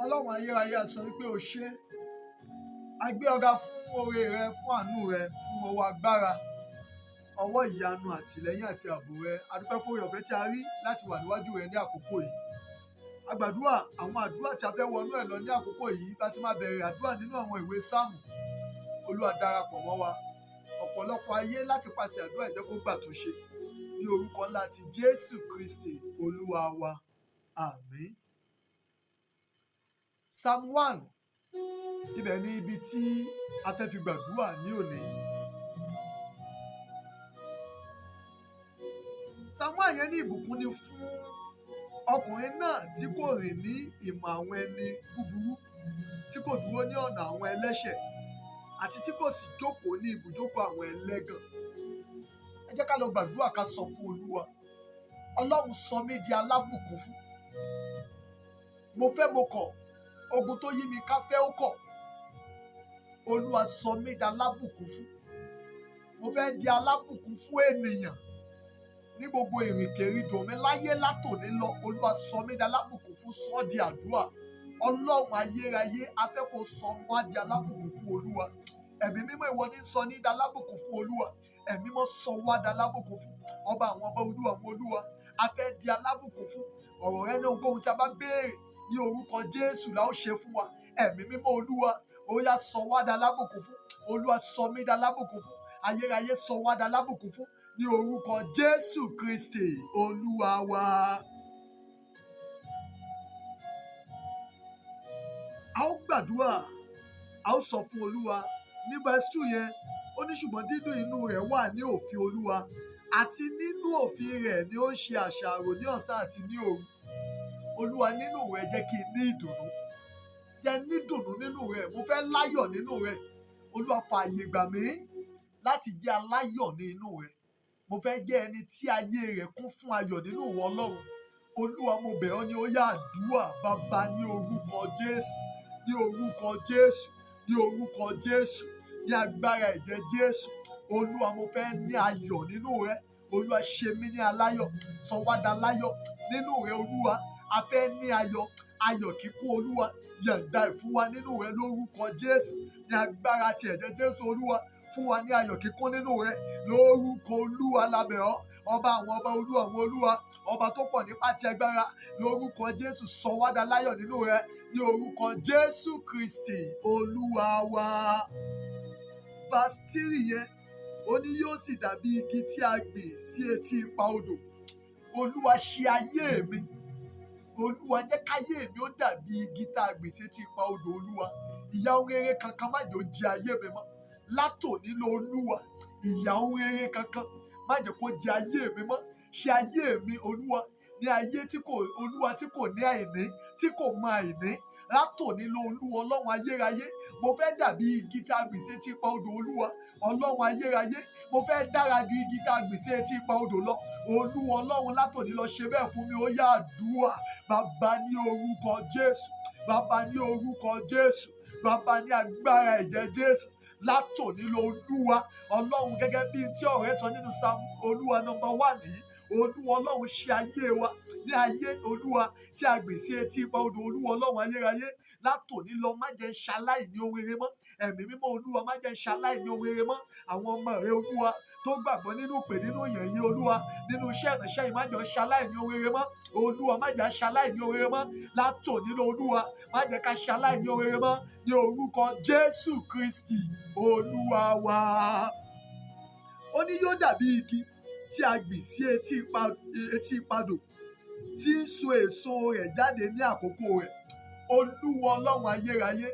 Ọlọ́run ayérayé, a sọ wípé o ṣé. A gbé ọ ga fún oore rẹ, fún àánú rẹ, fún ọwọ́ agbára, ọwọ́ ìyanu, àtìlẹ́yìn àti ààbò rẹ. A dúpẹ́ fún oore ọ̀fẹ́ tí a rí láti wà níwájú rẹ ní àkókò yìí. A gbàdúrà àwọn àdúrà tí a fẹ́ wọnú ẹ̀ lọ ní àkókò yìí bá ti máa bẹ̀rẹ̀ àdúrà nínú àwọn ìwé Sáàmù. Olúwa, darapọ̀ mọ́ wa. Ọ̀pọ̀lọpọ̀ ayé láti pàṣẹ àdúrà ìjẹ́ kó gbà tó ṣe. Ní orúkọ ńlá ti Jésù Kristi Olúwa wa. Àmín. Psalm 1, ibẹ̀ ni ibi tí a fẹ́ fi gbàdúrà ní òní. Psalm 1 yẹn ní ìbùkún ni fún ọkùnrin náà tí kò rìn ní ìmọ̀ àwọn ẹni búburú, tí kò dúró ní ọ̀nà àwọn ẹlẹ́ṣẹ̀, àti tí kò sì jókòó ní ibùjókòó àwọn ẹlẹ́gàn. Ẹ jẹ́ ká lọ gbàdúrà, ká sọ fún Olúwa. Ọlọ́run, sọ mí di alábùkún fún. Mo fẹ́, mo kọ̀, ogun tó yí mi ká fẹ́ ó kọ̀. Olúwa, sọ mí di alábùkún fún. Mo fẹ́ di alábùkún fún ènìyàn ní gbogbo ìrìnkèrindò mi láyé látòní lọ. Olúwa, sọ mí di alábùkún fún. Sọ di àdúrà. Ọlọ́run ayérayé, a fẹ́ kó sọ wá di alábùkún fún, Olúwa. Ẹ̀mí Mímọ́, ìwọ ní sọ ní di alábùkún fún, Olúwa. Ẹ̀mí Mímọ́, sọ wá di alábùkún fún. Ọba àwọn ọba, Olúwa àwọn olúwa, a fẹ́ di alábùkún fún. Ọ̀rọ̀ rẹ ní ohunkóhun tí a bá béèrè ní orúkọ Jésù la ó ṣe fún wa. Ẹ̀mí Mímọ́ Olúwa, ó yá, sọ wá di alábùkún fún. Olúwa, sọ mí di alábùkún fún. Ayérayé, sọ wá di alábùkún fún ní orúkọ Jésù Kristi Olúwa wa. A ó gbàdúrà, a ó sọ fún Olúwa. Ní verse 2 yẹn, ó ní ṣùgbọ́n dídùn inú rẹ̀ wà ní òfin Olúwa, àti nínú òfin rẹ̀ ni ó ń ṣe àṣàrò ní ọ̀sán àti ní òru. Olúwa, nínú rẹ̀ jẹ́ kí n ní ìdùnnú. Jẹ́ ní ìdùnnú nínú rẹ̀. Mo fẹ́ láyọ̀ nínú rẹ̀. Olúwa, fààyè gbà mí láti jẹ́ aláyọ̀ ní inú rẹ̀. Mo fẹ́ jẹ́ ẹni tí ayé rẹ̀ kún fún ayọ̀ nínú ìwọ Ọlọ́run. Olúwa, mo bẹ̀ ọ́ ní ó yá àdúrà. Bàbá, ní orúkọ Jésù, ní orúkọ Jésù, ní orúkọ Jésù, ní agbára ẹ̀jẹ̀ Jésù. Olúwa, mo fẹ́ ní ayọ̀ nínú rẹ. Olúwa, ṣe mí ní aláyọ̀, sọ wá di aláyọ̀ nínú rẹ. Olúwa, a fẹ́ ní ayọ̀, ayọ̀ kíkún. Olúwa, yọ̀ǹda ẹ̀ fún wa nínú rẹ lórúkọ Jésù, ní agbára ti ẹ̀jẹ̀ Jésù. Olúwa, fún wa ní ayọ̀ kíkún nínú rẹ lórúkọ Olúwa lábẹ́ ọ. Ọba àwọn ọba, Olúwa àwọn olúwa, ọba tó pọ̀ nípa ti agbára, lórúkọ Jésù, sọ wá di aláyọ̀ nínú rẹ ní orúkọ Jésù Kristi Olúwa wa. Verse 3 yẹn, ó ní yóò sì dàbí igi tí a gbìn sí etí ipa odò. Olúwa, ṣe ayé mi, Olúwa, jẹ́ káyé mi ó dàbí igi tá a gbìn sí etí ipa odò. Olúwa, ìyà ohun rere kankan má jẹ́ ó jẹ ayé mi mọ́ látòní lọ. Olúwa, ìyà ohun rere kankan má jẹ́ kó jẹ ayé mi mọ́. Ṣe ayé mi, Olúwa, ní ayé tí kò, Olúwa, tí kò ní àìní, tí kò mọ àìní látòní lọ. Olúwa Ọlọ́run ayérayé, mo fẹ́ dàbí igi tá a gbìn sí etí ipa odò. Olúwa Ọlọ́run ayérayé, mo fẹ́ dára ju igi tá a gbìn sí etí ipa odò lọ. Olúwa Ọlọ́run, látòní lọ, ṣe bẹ́ẹ̀ fún mi. Ó yá àdúrà. Bàbá, ní orúkọ Jésù. Bàbá, ní orúkọ Jésù. Bàbá, ní agbára ẹ̀jẹ̀ Jésù, látòní lọ, Olúwa Ọlọ́run, gẹ́gẹ́ bíi tí ọ̀rẹ́ sọ nínú Psalm, Olúwa, number 1 yìí, Olúwa Ọlọ́run, ṣe ayé wa ní ayé, Olúwa, tí a gbìn sí etí ipa odò. Olúwa Ọlọ́run ayérayé, látòní lọ, má jẹ́ ń ṣaláì ní ohun rere mọ́. Ẹ̀mí Mímọ́ Olúwa, má jẹ́ ń ṣaláì ní ohun rere mọ́. Àwọn ọmọ rẹ, Olúwa, tó gbàgbọ́ nínú ìpè, nínú ìyàn yìí, Olúwa, nínú iṣẹ́ ìránṣẹ́ yìí, má jẹ́ ń ṣaláì ní ohun rere mọ́. Olúwa, má jẹ́ ń ṣaláì ní ohun rere mọ́ látòní lọ. Olúwa, má jẹ́ ká ṣaláì ní ohun rere mọ́ ní orúkọ Jésù Kristi Olúwa wa. Ó ní yóò dàbí igi tí a gbìn sí etí ipadò, tí ń so èso rẹ̀ jáde ní àkókò rẹ̀. Olúwa Ọlọ́run ayérayé,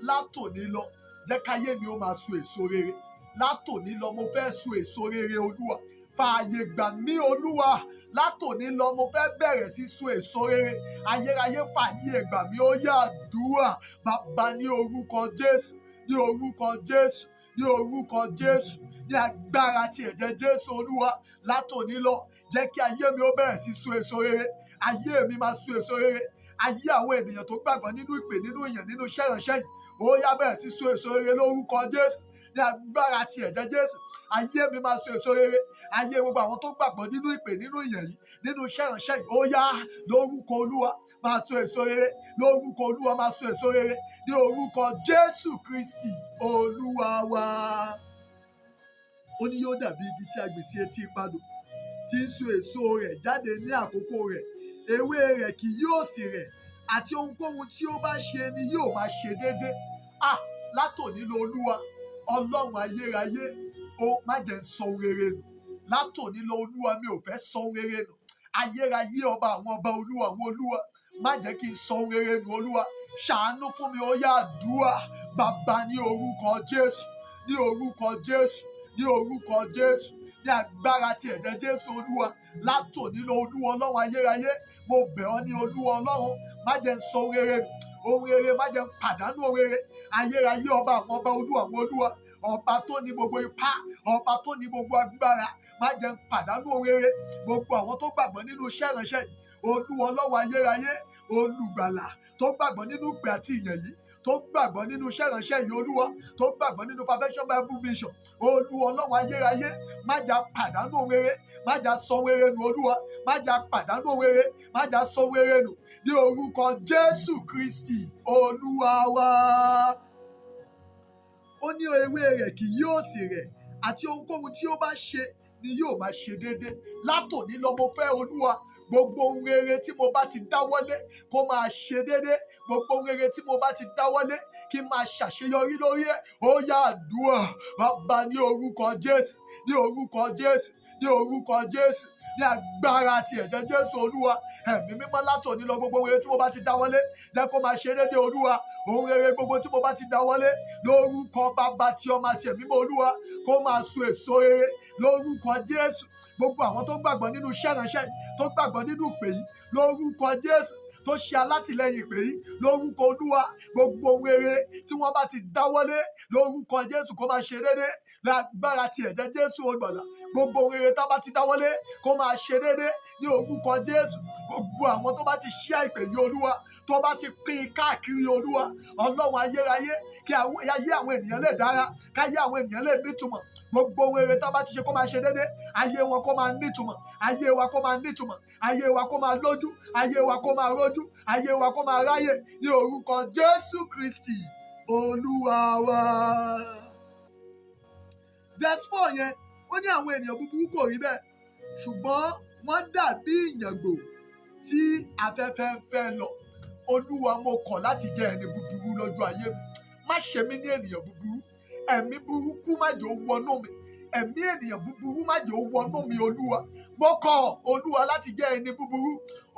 látòní lọ, jẹ́ káyé mi ó máa so èso rere. Látòní lọ, mo fẹ́ so èso rere. Olúwa, fààyè gbà mí. Olúwa, látòní lọ, mo fẹ́ bẹ̀rẹ̀ sí so èso rere. Ayérayé, fààyè gbà mí. Ó yá àdúrà. Bàbá, ní orúkọ Jésù, ní orúkọ Jésù, ní orúkọ Jésù, ní agbára ti ẹ̀jẹ̀ Jésù. Olúwa, látòní lọ, jẹ́ kí ayé mi ó bẹ̀rẹ̀ sí so èso rere. Ayé mi máa so èso rere. Ayé àwọn ènìyàn tó gbàgbọ́ nínú ìpè, nínú ìyàn, nínú iṣẹ́ ìránṣẹ́ yìí, ó yá, bẹ̀rẹ̀ sí so èso rere lórúkọ Jésù, ní agbára ti ẹ̀jẹ̀ Jésù. Ayé mi máa so èso rere. Ayé gbogbo àwọn tó gbàgbọ́ nínú ìpè, nínú ìyàn yìí, nínú iṣẹ́ ìránṣẹ́ yìí, ó yá, lórúkọ Olúwa, Máa so èso rere lórúkọ Olúwa. Máa so èso rere ní orúkọ Jésù Kristi Olúwa wa. Ó ní yóò dàbí igi tí a gbìn sí etí ipadò, tí ń so èso rẹ̀ jáde ní àkókò rẹ̀, ewé rẹ̀ kì yóò sì rẹ̀, àti ohunkóhun tí ó bá ṣe ni yóò máa ṣe déédé. Ah, látòní lọ, Olúwa Ọlọ́run ayérayé, ó má jẹ́ ń sọ ohun rere nù. Látòní lọ, Olúwa, mi ò fẹ́ sọ ohun rere nù. Ayérayé, ọba àwọn ọba, Olúwa àwọn olúwa, má jẹ́ kí n sọ ohun rere nù. Olúwa, ṣàánú fún mi. Ó yá, àdúrà. Bàbá, ní orúkọ Jésù, ní orúkọ Jésù, ní orúkọ Jésù, ní agbára ti ẹ̀jẹ̀ Jésù, Olúwa, látòní lọ, Olúwa Ọlọ́run ayérayé, mo bẹ̀ ọ́ ní Olúwa Ọlọ́run, má jẹ́ ń sọ ohun rere nù. Ohun rere, má jẹ́ ń pàdánù ohun rere. Ayérayé, ọba àwọn ọba, Olúwa àwọn olúwa, ọba tó ní gbogbo ipá, ọba tó ní gbogbo agbára, má jẹ́ ń pàdánù ohun rere. Gbogbo àwọn tó gbàgbọ́ nínú iṣẹ́ ìránṣẹ́ yìí, Olúwa Ọlọ́run ayérayé, olùgbàlà, tó gbàgbọ́ nínú ìpè àti ìyàn yìí, tó gbàgbọ́ nínú iṣẹ́ ìránṣẹ́ yìí, Olúwa, tó gbàgbọ́ nínú Perfection Bible Mission, Olúwa Ọlọ́run ayérayé, má jẹ́ á pàdánù ohun rere, má jẹ́ á sọ ohun rere nù. Olúwa, má jẹ́ á pàdánù ohun rere, má jẹ́ á sọ ohun rere nù ní orúkọ Jésù Kristi Olúwa wa. Ó ní ewé rẹ̀ kì yóò sì rẹ̀, àti ohunkóhun tí ó bá ṣe ni yóò máa ṣe déédé. Látòní lọ, mo fẹ́, Olúwa, gbogbo ohun rere tí mo bá ti dáwọ́lé kó máa ṣe déédé. Gbogbo ohun rere tí mo bá ti dáwọ́lé, kí n máa ṣàṣeyọrí lórí ẹ̀. Ó yá, àdúrà. Bàbá, ní orúkọ Jésù, ní orúkọ Jésù, ní orúkọ Jésù, ní agbára àti ẹ̀jẹ̀ Jésù, Olúwa, Ẹ̀mí Mímọ́, látòní lọ, gbogbo ohun rere tí mo bá ti dáwọ́lé, jẹ́ kó máa ṣe déédé. Olúwa, ohun rere gbogbo tí mo bá ti dáwọ́lé, lórúkọ Bàbá, tí Ọmọ àti Ẹ̀mí Mímọ́, Olúwa, kó máa so èso rere lórúkọ Jésù. Gbogbo àwọn tó gbàgbọ́ nínú iṣẹ́ ìránṣẹ́ yìí, tó gbàgbọ́ nínú ìpè yìí, lórúkọ Jésù, tó ṣe alátìlẹyìn ìpè yìí, lórúkọ Olúwa, gbogbo ohun rere tí wọ́n bá ti dáwọ́lé, lórúkọ Jésù, kó máa ṣe déédé lágbára ti ẹ̀jẹ̀ Jésù Olùgbàlà. Gbogbo ohun rere tá bá ti dáwọ́lé, kó máa ṣe déédé ní orúkọ Jésù. Gbogbo àwọn tó bá ti ṣí ìpè yìí, Olúwa, tó bá ti pín in káàkiri, Olúwa Ọlọ́run ayérayé, kí ayé àwọn ènìyàn lè dára, káyé àwọn ènìyàn lè nítumọ̀, gbogbo ohun rere tá bá ti ṣe, kó máa ṣe déédé. Ayé wọn kó máa nítumọ̀, ayé wa kó máa nítumọ̀, ayé wa kó máa lójú, ayé wa kó máa rójú, ayé wa kó máa ráyè ní orúkọ Jésù Kristi Olúwa wa. Verse 4 yẹn, ó ní àwọn ènìyàn búburú kò rí bẹ́ẹ̀, ṣùgbọ́n wọ́n dàbí ìyàngbò tí afẹ́fẹ́ ń fẹ́ lọ. Olúwa, mo kọ̀ láti jẹ́ ẹni búburú lọ́jọ́ ayé mi. Má ṣe mí ní ènìyàn búburú. Ẹ̀mí burúkú, má jẹ́ ó wọnú mi. Ẹ̀mí ènìyàn búburú, má jẹ́ ó wọnú mi. Olúwa, mo kọ̀, Olúwa, láti jẹ́ ẹni búburú.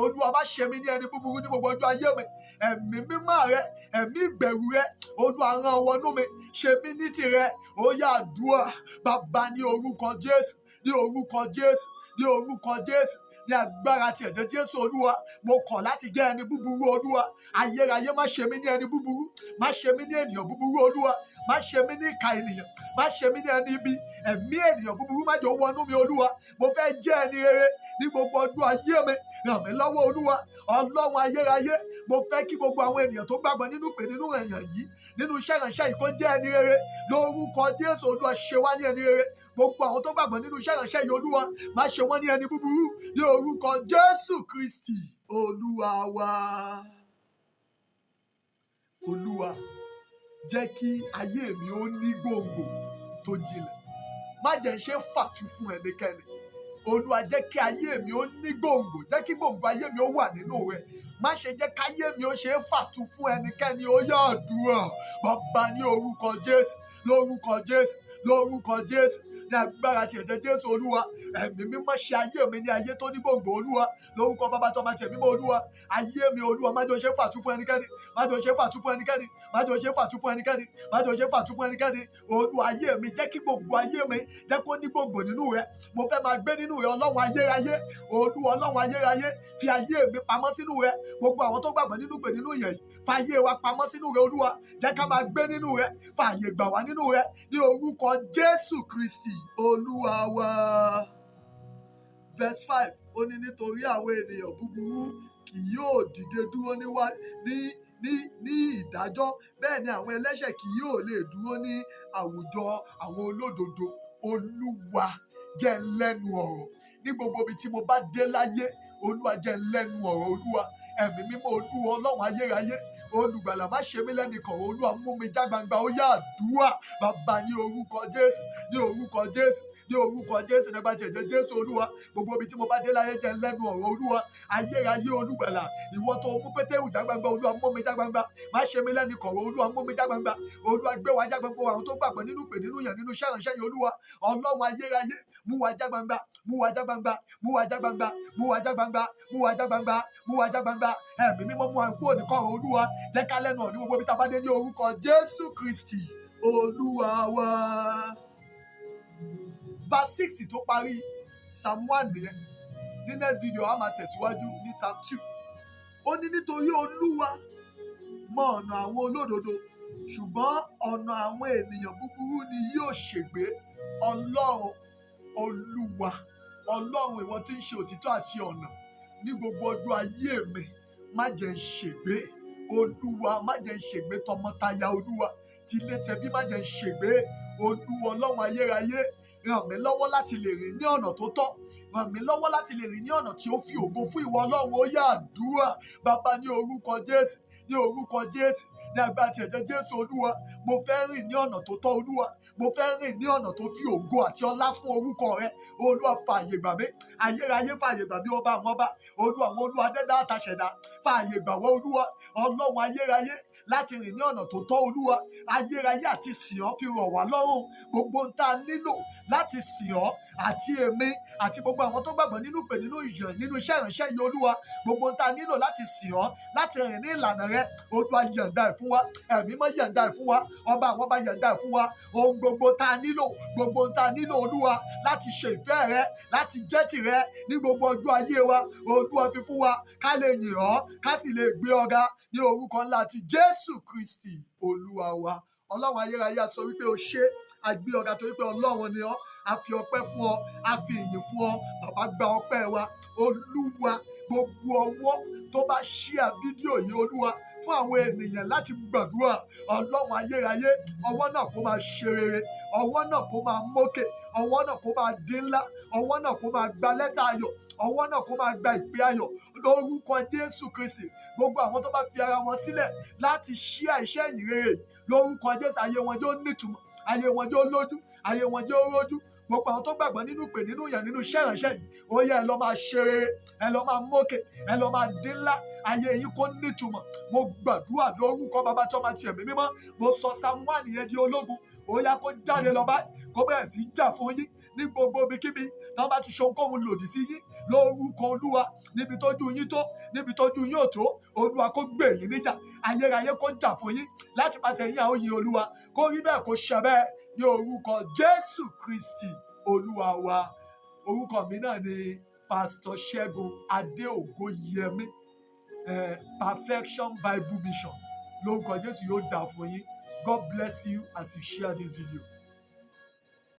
Olúwa, má ṣe mí ní ẹni búburú ní gbogbo ọjọ́ ayé mi. Ẹ̀mí Mímọ́ rẹ, ẹ̀mí ìbẹ̀rù rẹ, Olúwa, rán wọnú mi. Ṣe mí ní tirẹ̀. Ó yá, àdúrà. Bàbá, ní orúkọ Jésù, ní orúkọ Jésù, ní orúkọ Jésù, ní agbára ti ẹ̀jẹ̀ Jésù, Olúwa, mo kọ̀ láti jẹ́ ẹni búburú. Olúwa ayérayé, má ṣe mí ní ẹni búburú, má ṣe mí ní ènìyàn búburú. Olúwa, má ṣe mí ní ìkà ènìyàn, má ṣe mí ní ẹni ibi. Ẹ̀mí ènìyàn búburú, má jẹ́ ó wọnú mi. Olúwa, mo fẹ́ jẹ́ ẹni rere ní gbogbo ọdún ayé mi. Ràn mí lọ́wọ́, Olúwa Ọlọ́run ayérayé. Mo fẹ́ kí gbogbo àwọn ènìyàn tó gbàgbọ́ nínú ìpè, nínú èèyàn yìí, nínú iṣẹ́ ìránṣẹ́ yìí, kó jẹ́ ẹni rere lórúkọ Jésù. Olúwa, ṣe wá ní ẹni rere. Gbogbo àwọn tó gbàgbọ́ nínú iṣẹ́ ìránṣẹ́ yìí, Olúwa, má ṣe wọ́n ní ẹni búburú ní orúkọ Jésù Kristi Olúwa wa. Olúwa, jẹ́ kí ayé mi ó ní gbòǹgbò tó jinlẹ̀, má jẹ́ ń ṣe fàtu fún ẹnikẹ́ni. Olúwa, jẹ́ kí ayé mi ó ní gbòǹgbò, jẹ́ kí gbòǹgbò ayé mi ó wà nínú rẹ̀. Má ṣe jẹ́ káyé mi ó ṣe é fàtu fún ẹnikẹ́ni. Ó yá, àdúrà. Bàbá, ní orúkọ Jésù, lórúkọ Jésù, lórúkọ Jésù, ní agbára ti ẹ̀jẹ̀ Jésù, Olúwa, Ẹ̀mí Mímọ́, ṣe ayé mi ní ayé tó ní gbòǹgbò. Olúwa, lórúkọ Bàbá, tọ́mọ àti Ẹ̀mí Mímọ́, Olúwa, ayé mi, Olúwa, má jẹ́ ó ṣe fàtu fún ẹnikẹ́ni, má jẹ́ ó ṣe fàtu fún ẹnikẹ́ni, má jẹ́ ó ṣe fàtu fún ẹnikẹ́ni, má jẹ́ ó ṣe fàtu fún ẹnikẹ́ni. Olúwa, ayé mi, jẹ́ kí gbòǹgbò ayé mi, jẹ́ kó ní gbòǹgbò nínú rẹ. Mo fẹ́ máa gbé nínú rẹ, Ọlọ́run ayérayé. Olúwa Ọlọ́run ayérayé, fi ayé mi pamọ́ sínú rẹ. Gbogbo àwọn tó gbàgbọ́ nínú pè, nínú ìyẹn yìí, fa ayé wa pamọ́ sínú rẹ. Olúwa, jẹ́ ká máa gbé nínú rẹ, fààyè gbà wá nínú rẹ ní orúkọ Jésù Kristi Olúwa wa. Verse 5, ó ní nítorí àwọn ènìyàn búburú kì yóò dìde dúró níwá ní ní ní ìdájọ́, bẹ́ẹ̀ ni àwọn ẹlẹ́ṣẹ̀ kì yóò lè dúró ní àwùjọ àwọn olódodo. Olúwa, jẹ́ n lẹ́nu ọ̀rọ̀ ní gbogbo ibi tí mo bá dé láyé. Olúwa, jẹ́ n lẹ́nu ọ̀rọ̀. Olúwa, Ẹ̀mí Mímọ́ Olúwa, Ọlọ́run ayérayé, Olùgbàlà, má ṣe mí lẹ́nu kọ̀rọ̀. Olúwa, mú mi já gbangba. Ó yá, àdúrà. Bàbá, ní orúkọ Jésù, ní orúkọ Jésù, ní orúkọ Jésù, nípa ti ẹ̀jẹ̀ Jésù, Olúwa, gbogbo ibi tí mo bá dé láyé, jẹ́ lẹ́nu ọ̀rọ̀. Olúwa ayérayé, Olùgbàlà, ìwọ tó mú Pétérù já gbangba, Olúwa, mú mi já gbangba. Má ṣe mí lẹ́nu kọ̀rọ̀. Olúwa, mú mi já gbangba. Olúwa, gbé wa já gbangba. Àwọn tó gbàgbọ́ nínú pè, nínú yàn, nínú iṣẹ́ ìránṣẹ́ yìí, Olúwa Ọlọ́run ayérayé, mú wa já gbangba, mú wa já gbangba, mú wa já gbangba, mú wa já gbangba, mú wa já gbangba, mú wa já gbangba. Ẹ̀mí Mímọ́, mú wa kúrò ní kọ̀rọ̀. Olúwa, jẹ́ ká lẹ́nu ọ̀rọ̀ ní gbogbo ibi tá a bá dé, ní orúkọ Jésù Kristi Olúwa wa. Verse 6 tó parí Psalm 1 nìyẹn. Ní next video, a máa tẹ̀síwájú ní Psalm 2. Ó ní, nítorí Olúwa mọ ọ̀nà àwọn olódodo, ṣùgbọ́n ọ̀nà àwọn ènìyàn búburú ni yóò ṣègbé. Ọlọ́run, Olúwa Ọlọ́run, ìwọ tí ń ṣe òtítọ́ àti ọ̀nà ní gbogbo ọjọ́ ayé mi, má jẹ́ ń ṣègbé. Olúwa, má jẹ́ ń ṣègbé tọmọtaya. Olúwa, tilé tẹbí, má jẹ́ ń ṣègbé. Olúwa Ọlọ́run ayérayé, ràn mí lọ́wọ́ láti lè rìn ní ọ̀nà tó tọ́. Ràn mí lọ́wọ́ láti lè rìn ní ọ̀nà tí ó fi ògo fún ìwọ Ọlọ́run. Ó yá, àdúrà. Bàbá, ní orúkọ Jésù, ní orúkọ Jésù, ní agbára ti ẹ̀jẹ̀ Jésù, Olúwa, mo fẹ́ rìn ní ọ̀nà tó tọ́. Olúwa, mo fẹ́ rìn ní ọ̀nà tó fi ògo àti ọlá fún orúkọ rẹ. Olúwa, fààyè gbà mí. Ayérayé, fààyè gbà mí. Ọba àwọn ọba, Olúwa àwọn olúwa, dẹ́dá àtàṣẹ̀dá, fààyè gbà wọ́. Olúwa Ọlọ́run ayérayé, láti rìn ní ọ̀nà tó tọ́, Olúwa ayérayé, àti sìn ọ́, fi rọ̀ wá lọ́rùn. Gbogbo ohun tá a nílò láti sìn ọ́, àti èmi àti gbogbo àwọn tó gbàgbọ́ nínú ìpè, nínú ìyàn, nínú iṣẹ́ ìránṣẹ́ yìí, Olúwa, gbogbo ohun tá a nílò láti sìn ọ́, láti rìn ní ìlànà rẹ, Olúwa, yọ̀ǹda ẹ̀ fún wa. Ẹ̀mí Mọ́, yọ̀ǹda ẹ̀ fún wa. Ọba àwọn ọba, yọ̀ǹda ẹ̀ fún wa. Ohun gbogbo tá a nílò, gbogbo ohun tá a nílò, Olúwa, láti ṣe ìfẹ́ rẹ, láti jẹ́ tìrẹ ní gbogbo ọjọ́ ayé wa, Olúwa, fi fún wa, ká lè yìn ọ́, ká sì lè gbé ọ ga, ní orúkọ ńlá ti Jésù Kristi Olúwa wa. Ọlọ́run ayérayé, a sọ wípé o ṣé. A gbé ọ ga torí pé Ọlọ́run ni ọ́. A fi ọpẹ́ fún ọ, a fi ìyìn fún ọ. Bàbá, gba ọpẹ́ wa. Olúwa, gbogbo ọwọ́ tó bá share fídíò yìí, Olúwa, fún àwọn ènìyàn láti gbàdúrà, Ọlọ́run ayérayé, ọwọ́ náà kó máa ṣe rere, ọwọ́ náà kó máa mókè, ọwọ́ náà kó máa dín ńlá, ọwọ́ náà kó máa gba lẹ́tà ayọ̀, ọwọ́ náà kó máa gba ìpè ayọ̀ lórúkọ Jésù Kristi. Gbogbo àwọn tó bá fi ara wọn sílẹ̀ láti share iṣẹ́ ìyìn rere yìí, lórúkọ Jésù, ayé wọn yóò nítumọ̀, ayé wọn yóò lójú, ayé wọn yóò rójú. Gbogbo àwọn tó gbàgbọ́ nínú ìpè, nínú ìyàn, nínú iṣẹ́ ìránṣẹ́ yìí, ó yẹ, ẹ lọ máa ṣe rere, ẹ lọ máa mókè, ẹ lọ máa dín ńlá, ayé yín kó nítumọ̀. Mo gbàdúrà lórúkọ Bàbá, tọ́mọ àti Ẹ̀mí Mímọ́. Mo sọ Psalm 1 yẹn di ológun. Ó yá, kó jáde lọ báyìí, kó bẹ̀rẹ̀ sí í jà fún yín ní gbogbo ibikíbi tí wọ́n bá ti ṣe ohunkóhun lòdì sí yín. Lórúkọ Olúwa, níbi tójú yín tó, níbi tójú yín ò tó, Olúwa kó gbè yín níjà. Ayérayé kó jà fún yín. Láti pàṣẹ yín, àwọn yin Olúwa. Kó rí bẹ́ẹ̀, kó ṣe bẹ́ẹ̀, ní orúkọ Jésù Kristi Olúwa wa. Orúkọ mi náà ni Pastor Ṣẹ́gun Adéògóyẹmí, Perfection Bible Mission. Lórúkọ Jésù, yóò dà fún yín. God bless you as you share this video.